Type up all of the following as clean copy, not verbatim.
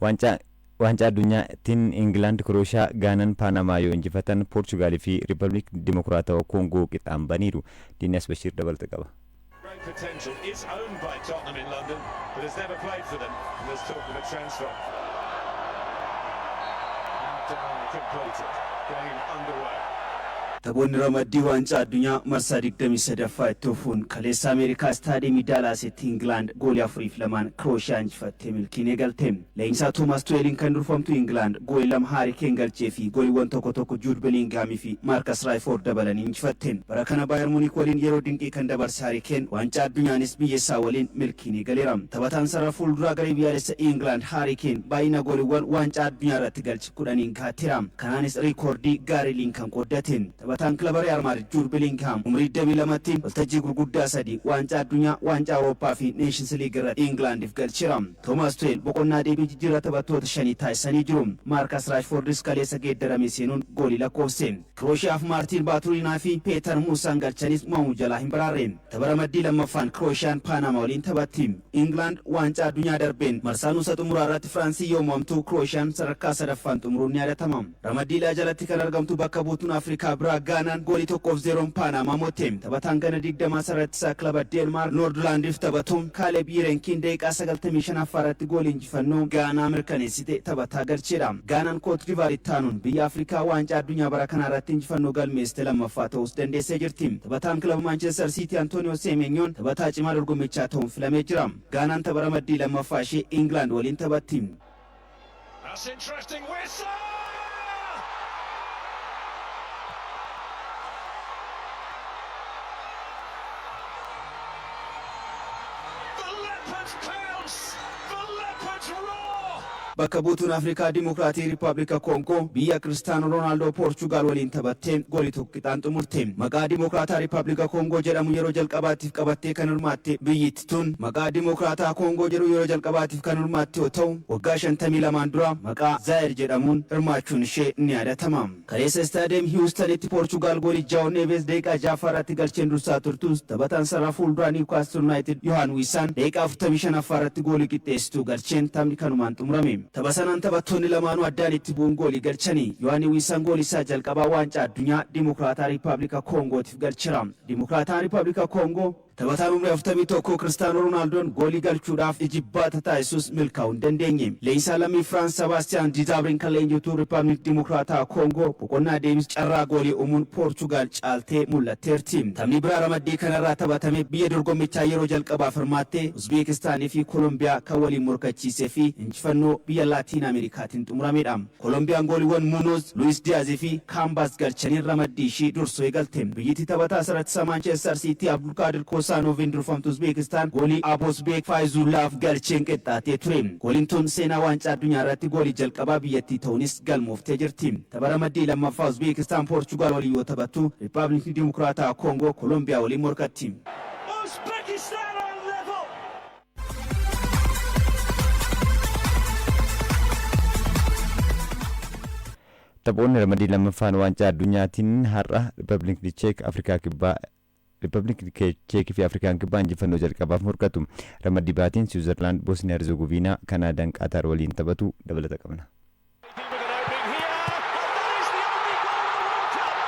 Waancaa Addunyaatiin Ingilaand Kirooshiyaa, Gaanaan Paanamaa yoo injifatan, Poorchugaalii fi Riippaabilikni Dimokiraatawaa Koongoo qixaan baniiru. Diinaas Bashiir dabalata qaba. Great potential is owned by Tottenham in London, but has never played for them. And there's talk of a transfer. Now completed. Game underway. Taphoonni ramaddii Waancaa Addunyaa marsaa 23ffaa itti fufuun kaleessa Ameerikaa Istaadiyeemii Daalaasitti Ingilaand goolii 4 fi 2n Kirooshiyaa injifattee milkiin eegalte. Leenjisaa Toomaas Tuweeliin kan durfamtu Ingilaand goolii lama Haarii Keen galchee fi gooliiwwan tokko tokko Juud Belingaamii fi Maarkas Raashfoord dabalanii injifatte. Bara kana Baayer Muuniik waliin yeroo dinqii kan dabarse Haarii Keen Waancaa Addunyaanis biyya isaa waliin milkiin eegaleera. Taphataan sarara fuulduraa garee biyyaalessa Ingilaand Haarii Keen baay'ina gooliiwwan Waancaa Addunyaa irratti galche 10n gaateera. Kanaanis riikoordii Gaarii Liin kan qooddate. Taphataan kilaba Real Madrid Jude Bellingham umurii 22tti waltajjii gurguddaa sadi, Waancaa Addunyaa, Waancaa Awurooppaa fi Nations League irratti Ingilaandiif galcheera. Toomaas Tuweel boqonnaa deebii jijjiirraa taphattoota shanii taasisanii jiru. Maarkas Raashfoordis kaleessa geeddaramee seenuun goolii lakkoofse. Kirooshiyaaf Maartiin Baaturiinaa fi Peetar Muusaan galchanis mo'amuu jalaa hin baraarre. Tapha ramaddii lammaffaan Kiroashiyaan Paanamaa waliin taphatti. Ingilaand Waancaa Addunyaa darbeen marsaa nuusa xumuraa irratti Firaansii yoo mo'amtu, Kiroashiyaan sadarkaa sadaffaan xumuruun ni yaadatama. Ramaddii laa jalatti kan argamtu bakka buutuun Afrikaa biraa Gaanaan goolii 1-0n Paanamaa mo'atte. Taphataan gana 20 sarara ittisaa kilaba Deenmaark Noordlaandiif taphatu Kaaleb Yirenkiin daqiiqaa 95ffaa irratti goolii injifannoo Gaanaa mirkaneessite taphataa galcheedha. Gaanaan Koot Divaaritti aanuun biyya Afrikaa Waancaa Addunyaa bara kanaa irratti injifannoo galmeessite lammaffaa ta'uus dandeessee jirti. Taphataan kilaba Maanchestar Siitii Antooniyoo Seemenyoon taphataa cimaa dorgommichaa ta'uun filamee jira. Gaanaan tapha ramaddii lammaffaa ishee Ingilaand waliin taphatti. That's interesting. Wissa! The Leopards pounce! The Leopards roar! Bakka buutuun Afrikaa Dimokiraatii Riippaabilika Koongoo biyya Kiristaanoo Roonaaldoo Poorchugaal waliin taphattee goolii tokko qixaan xumurte. Maqaa Dimokiraataa Riippaabilika Koongoo jedhamu yeroo jalqabaatiif qabattee kan hirmaatte biyyittii tun maqaa Dimokiraataa Koongoo jedhu yeroo jalqabaatiif kan hirmaatte yoo ta'u, waggaa 52n dura maqaa Zaayir jedhamuun hirmaachuun ishee ni yaadatama. Kaleessa Istaadiyeem Hiwustanitti Poorchugaal goolii Jaawon Neeves daqiiqaa 6ffaa irratti galcheen dursaa turtus, taphataan sarara fuulduraa Niwkaastil Yuunaayitid Yohaan Wiisaan daqiiqaa 45ffaa irratti goolii qixxeessituu galcheen taphni kanumaan xumurame. Tapha sanaan taphattoonni lamaanuu addaan itti bu'uun goolii galchani. Yohaani Wiisaan goolii isaa jalqabaa Waancaa Addunyaa Dimokiraataa Riippaabilika Koongootiif galcheera. Dimokiraataan Riippaabilika Koongoo taphataan umrii 41 Kiristaanoo Roonaaldoon goolii galchuudhaaf ijibbaata taasisus milkaa'uu hin dandeenye. Leenjisaa lammii Firaans Sebaastiyaan Dizaabiriin kan leenjitu Riippaabilik Dimokiraataa Koongoo boqonnaa deebis carraa goolii uumuun Poorchugaal caaltee mul'atteerti. Taphni biraa ramaddii kanarraa taphatame biyya dorgommichaa yeroo jalqabaaf hirmaatte Uzbeekistaanii fi Kolombiyaa kan waliin morkachiisee fi injifannoo biyya Laatiin Ameerikaatiin xumuramedha. Kolombiyaan gooliiwwan Muunoz, Luwis Diyaazii fi Kaambaas galchaniin ramaddii ishii dursuu eegalte. Biyyittii taphataa sarara ittisaa Maanchestar Siitii Abdulkaadir Kosaanoviin durfamtu Uzbeekistaan goolii Aboosbeek Faayizullaaf galcheen qixxaatee ture. Gooliin tun seenaa Waancaa Addunyaa irratti goolii jalqabaa biyyattii ta'uunis galmooftee jirti. Tapha ramaddii lammaffaa Uzbeekistaan Poorchugaal waliin yoo taphattu, Riippaabilikni Dimokiraataa Koongoo Kolombiyaa waliin morkatti. Uzbekistan are level! Taphoonni ramaddii lammaffaan Waancaa Addunyaatiin har'a Riippaabilikni Cheek Afrikaa Kibbaa Riippaabilikni Cheekii fi Afrikaan Kibbaa injifannoo jalqabaaf morkatu. Ramaddii baatiin Siwiizerlaand Bosniyaa Herzegovina, Kanaadaan Qaataar waliin taphatu. Dabalata qabna. With an opening here, and that is the only goal of the World Cup!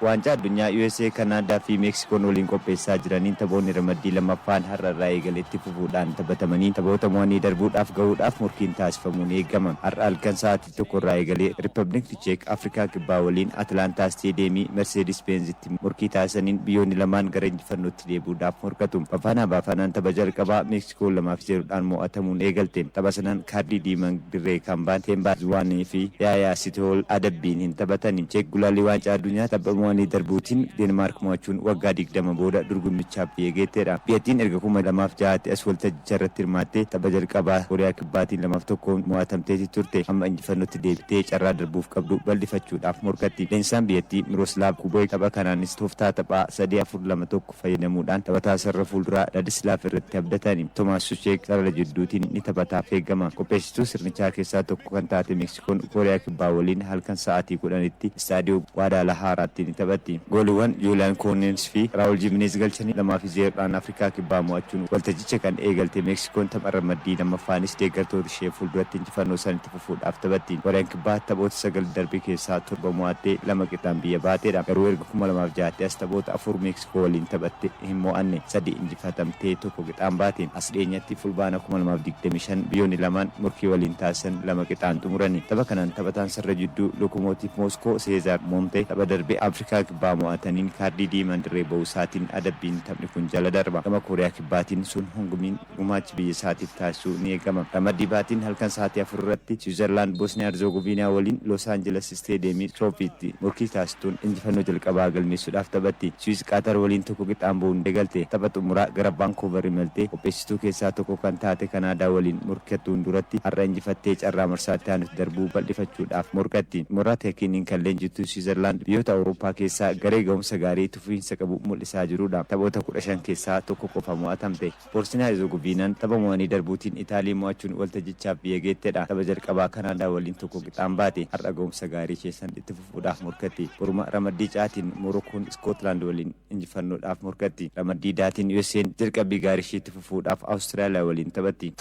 Waancaa Addunyaa USA, Kanaadaa fi Meeksikoon waliin qopheessaa jiraniin taphoonni ramaddii lammaffaan har'a irraa eegaletti fufuudhaan taphatamanii taphoota mo'anii darbuudhaaf gahuudhaaf morkiin taasifamuun eegama. Har'a halkan sa'aatii 1 irraa eegalee Riippaabilikni Cheek Afrikaa Kibbaa waliin Atilaantaa Isteediyeemii Merseedis Beenzitti morkii taasisaniin biyyoonni lamaan gara injifannootti deebi'uudhaaf morkatu. Bafaanaa Baafaanaan tapha jalqabaa Meeksikoon 2-0dhaan mo'atamuun eegalte. Tapha sanaan kaardii diimaan dirree kan ba'an Teembaa Zuwaanii fi Yaayaa Sitool adabbiin hin taphatani. Cheek gulaallii Waancaa Addunyaa tapha mo'anii darbuutiin Deenmaark mo'achuun waggaa 20 booda dorgommichaaf biyya geetteedha. Biyyattiin erga 2006tti as waltajjicha irratti hirmaattee tapha jalqabaa Kooriyaa Kibbaatiin 2-1n mo'atamteeti turte. Amma injifannootti deebitee carraa darbuuf qabdu bal'ifachuudhaaf morkatti. Leenjisaan biyyattii Miroslav Kubeek tapha kanaanis tooftaa taphaa 3-4-2-1 fayyadamuudhaan taphataa sarara fuulduraa Ladislav irratti abdatani. Tomaas Sucheek sarara jidduutiin ni taphataaf eegama. Qopheessituu sirnichaa keessaa tokko kan taate Meeksikoon Kooriyaa Kibbaa waliin halkan sa'aatii 10tti Istaadiyoo Gwaadaalahaaraatti ni taphatti. taphatti. Gooliiwwan Juuliyaan Koonens fi Raawul Jimenez galchanii 2-0dhaan Afrikaa Kibbaa mo'achuun waltajjicha kan eegalte Meeksikoon tapha ramaddii lammaffaanis deeggartoota ishee fuulduratti injifannoo sanitti fufuudhaaf taphatti. Kooriyaan Kibbaa taphoota sagal darbe keessaa torba mo'attee lama qixaan biyya baateedha. Garuu erga 2006tti as taphoota afur Meeksikoo waliin taphatte hin mo'anne. Sadi injifatamtee tokko qixaan baate. As dhiyeenyatti Fulbaana 2025 biyyoonni lamaan murkii waliin taasisan lama qixaan xumurani. Tapha kanaan taphataan sarara jidduu Lokomotiiv Mooskoo Seezaar Montee tapha darbe Afrikaa Kibbaa mo'ataniin kaardii diimaan dirree ba'uu isaatiin adabbiin taphni kun jala darba. Gama Kooriyaa Kibbaatiin Sun Hungmiin gumaachi biyya isaatiif taasisuu ni eegama. Ramaddii Baatiin halkan sa'aatii 4:00 irratti Siwiizarlaand Bosniyaa Herzeegoviinaa waliin Loos Aanjilas Isteediyeemii Tiroofiitti morkii taasistuun injifannoo jalqabaa galmeessuudhaaf taphatti. Siwiiz Qaatar waliin tokko qixaan ba'uun eegalte. Tapha xumuraa gara Vaankoovar imaltee qopheessituu keessaa tokko kan taate Kanaadaa waliin morkatuun duratti har'a injifattee carraa marsaa itti aanutti darbuu bal'ifachuudhaaf morkatti. Moraat Yakiiniin kan leenjiftu Siwiizarlaand biyyoota Awurooppaa keessaa garee gahumsa gaarii itti fufiinsa qabu mul'isaa jiruudha. Taphoota 15 keessaa tokko qofa mo'atamte. Boosniyaa Herzegoviinaan tapha mo'anii darbuutiin Itaalii mo'achuun waltajjichaaf biyya geettedha. Tapha jalqabaa Kanaadaa waliin tokko qixaan baate. Har'a gahumsa gaarii isheesan itti fufuudhaaf morkatti. Boruma ramaddii C'tiin Moorokoon Iskootlaand waliin injifannoodhaaf morkatti. Ramaddii D'tiin USA'n jalqabbii gaarii ishee itti fufuudhaaf Awustiraaliyaa waliin taphatti.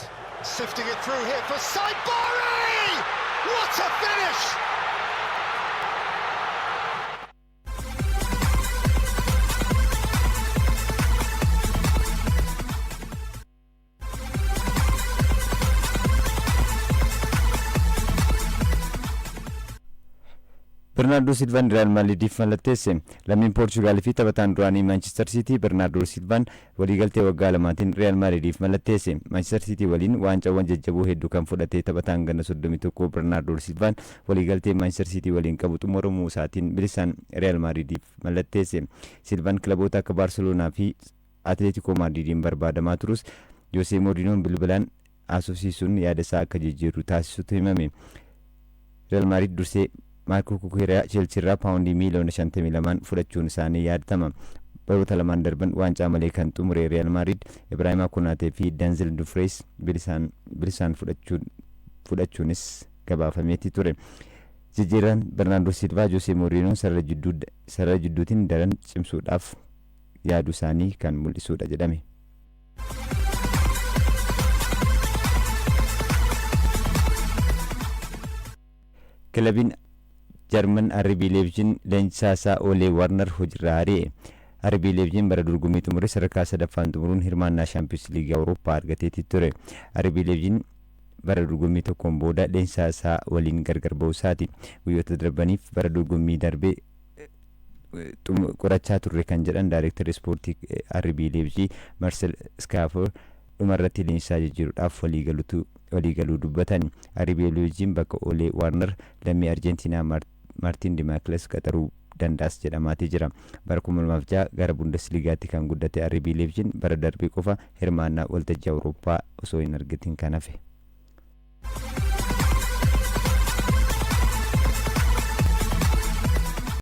Sifting it through here for Saibari! What a finish! Bernaardoo Silvaan Riyaal Maadridiif mallatteesse. Lammiin Poorchugaal fi taphataan duraanii Maanchister Siitii Bernaardoo Silvaan waliigaltee waggaa lamaatiin Riyaal Maadridiif mallatteesse. Maanchister Siitii waliin waancawwan jajjaboo hedduu kan fudhate taphataan ganna 31 Bernaardoo Silvaan waliigaltee Maanchister Siitii waliin qabu xumuramuu isaatiin bilisaan Riyaal Maadridiif mallatteesse. Silvaan kilaboota akka Baarseloonaa fi Atileetikoo Maadridiin barbaadamaa turus Joosee Mooriinoon bilbilaan haasofsiisuun yaada isaa akka jijjiiru taasisutu himame. Real Madrid dursee Maarkoo Kukureyaa Cheelsiirraa paawundii miiliyoona 52n fudhachuun isaanii yaadatama. Baroota lamaan darban waancaa malee kan xumure Real Madrid Ibraahimaa Konaatee fi Danzel Dufrees bilisaan bilisaan fudhachuunis gabaafameeti ture. Jijjiirraan Bernaandoo Silvaa Josee Mooriinoon sarara jidduu sarara jidduutiin daran cimsuudhaaf yaaduu isaanii kan mul'isuudha jedhame. Kilabiin Jarman RB Leipzig leenjisaa isaa Ole Werner hojiirraa ari'e. RB Leipzig bara dorgommii xumure sadarkaa sadaffaan xumuruun hirmaannaa Shaampiyoons Liigii Awurooppaa argateetii ture. RB Leipzig bara dorgommii tokkoon booda leenjisaa isaa waliin gargar ba'uu isaati. Guyyoota darbaniif bara dorgommii darbee qorachaa turre kan jedhan daayireektarri ispoortii RB Leipzig Marcel Schäfer dhumarratti leenjisaa jijjiiruudhaaf waliigaluu dubbatan. RB Leipzig bakka Ole Werner lammii Arjentiinaa Maartiin Dimaakles qaxaruu danda'as jedhamaatii jira. Bara 2006 gara Bundesligaatti kan guddate RB Leipzig bara darbee qofa hirmaannaa waltajjii Awurooppaa osoo hin argatin kan hafe.